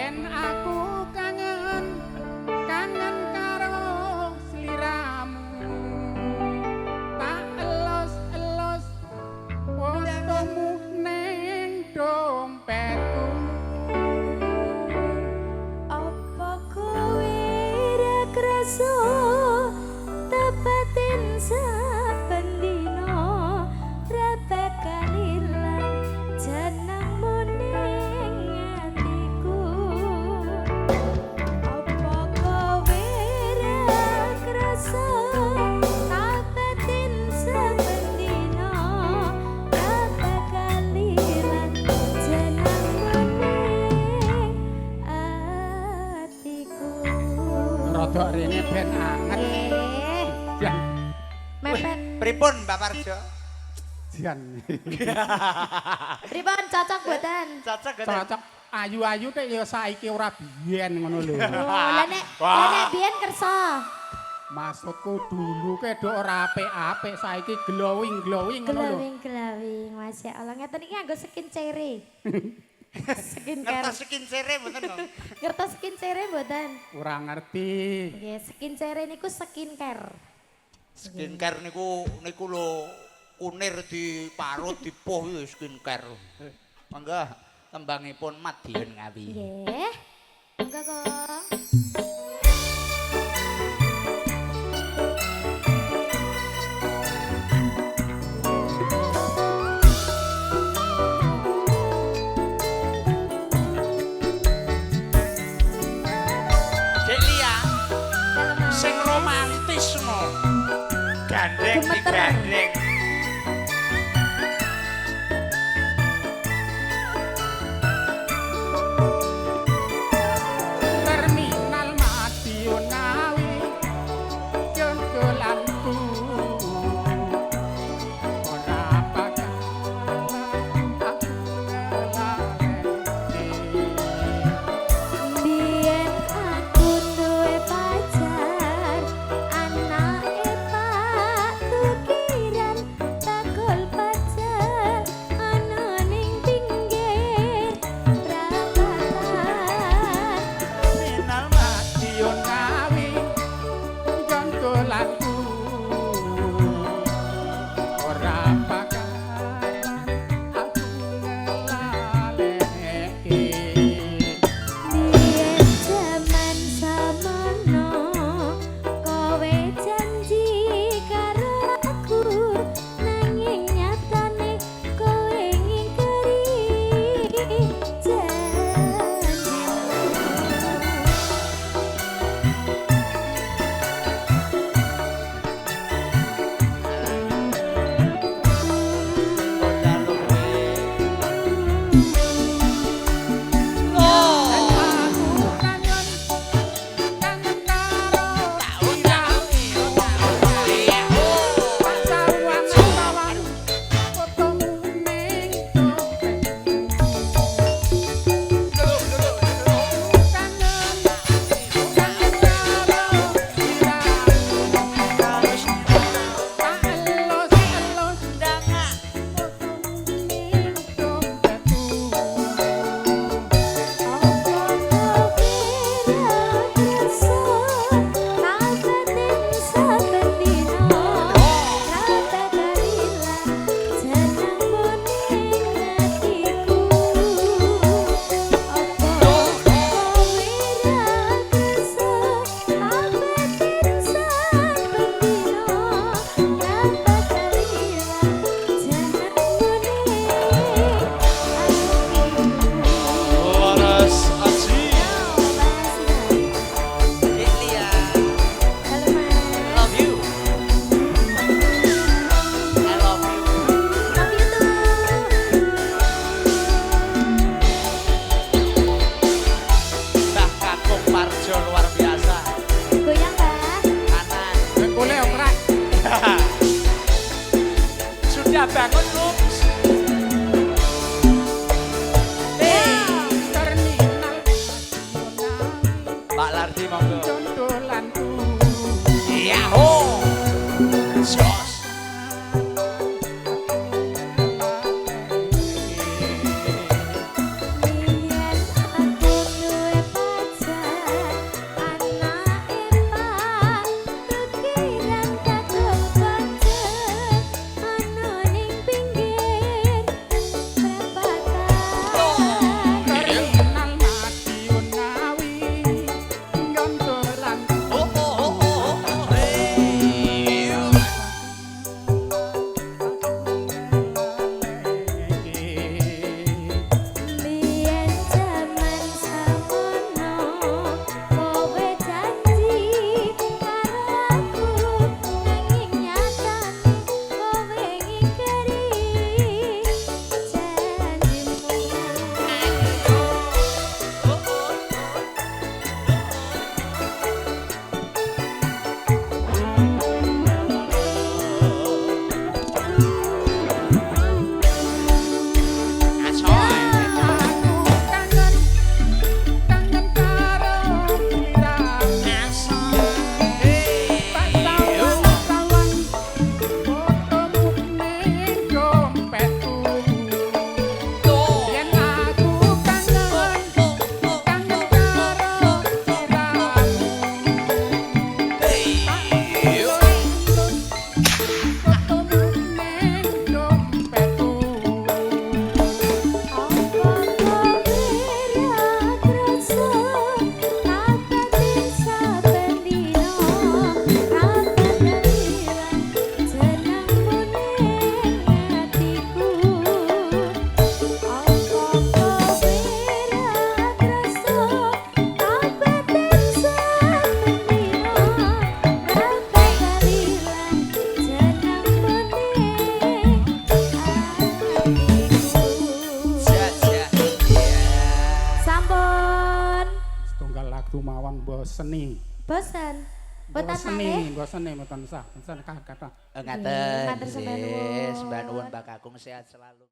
Yen aku kangen, kangen karo sliramu. Tak elus-elus fotomu ning dompetku. Apa kowe ra krasa tepatin saben dina ra bakal ilang jenengmu ning atiku. Apa kowe ra krasa tepatin saben dina ra bakal ilang jenengmu ning atiku. Rodok rene ben anget. Nggih. Jan, Mepet. Pripun Mbak Parjo? jan. Pripun cocok mboten? Cocok gak? Cocok ayu-ayu tek ya saiki ora biyen ngono lho. Oh, lah nek biyen kersa. Maksudku dulu ke do ora apik-apik, saiki glowing-glowing ngono lho. Glowing glowing, Masya Allah. Ngeten iki nganggo skin cere. Skincare. Ngertos skin cere mboten kok? Ngertos skin cere mboten? Ora ngerti. Nggih, skin cere niku skincare. Skincare niku niku lho kunir diparut dipuh ya skincare. Mangga tembangipun Madiun Ngawi. Nggih. Monggo kok. Dek Lia, Dalem. Sing romantis no. Gandeng Gemeter. Digandeng. Terminal Madiun Ngawi jontolanku. Ora bakal aku nglaleni. Biyen aku duwe pacar, anake Pak Tukiran, bakul pacar ana ning pinggir prapatan. Terminal Madiun Ngawi jontolanku. Ora bakal aku nglaleni. Biyen jaman samono kowe janji karo aku, nanging nyatane kowe ngingkari janjimu. Aku kangen, kangen karo sliramu. Tak sawang-sawang fotomu ning dompetku. Kangen, kangen karo sliramu. Tak elus-elus fotomu ning dompetku. Apa kowe ra krasa tabatin saben dina ra bakal ilang jenengmu ning atiku. Apa kowe ra krasa tabatin saben dina ra bakal ilang jenengmu ning atiku. Waras Aji. Dek Lia, Halo Mas. Love you. I love you. Love you too. Mbah Kakung Parjo luar biasa. Goyang, Mbah. Kanan. Dengkule okrek. Sudah bangun belum? Terminal Madiun Ngawi Pak Lardi monggo. jontolanku. Yahoo. Jos. Biyen aku duwe lagu mawon boseni. Bosen. Boten Boseni, malih. boseni mboten sah. Mboten kathah. Ngaten. Matur sembah nuwun. Sembah nuwun Mbah Kakung sehat selalu.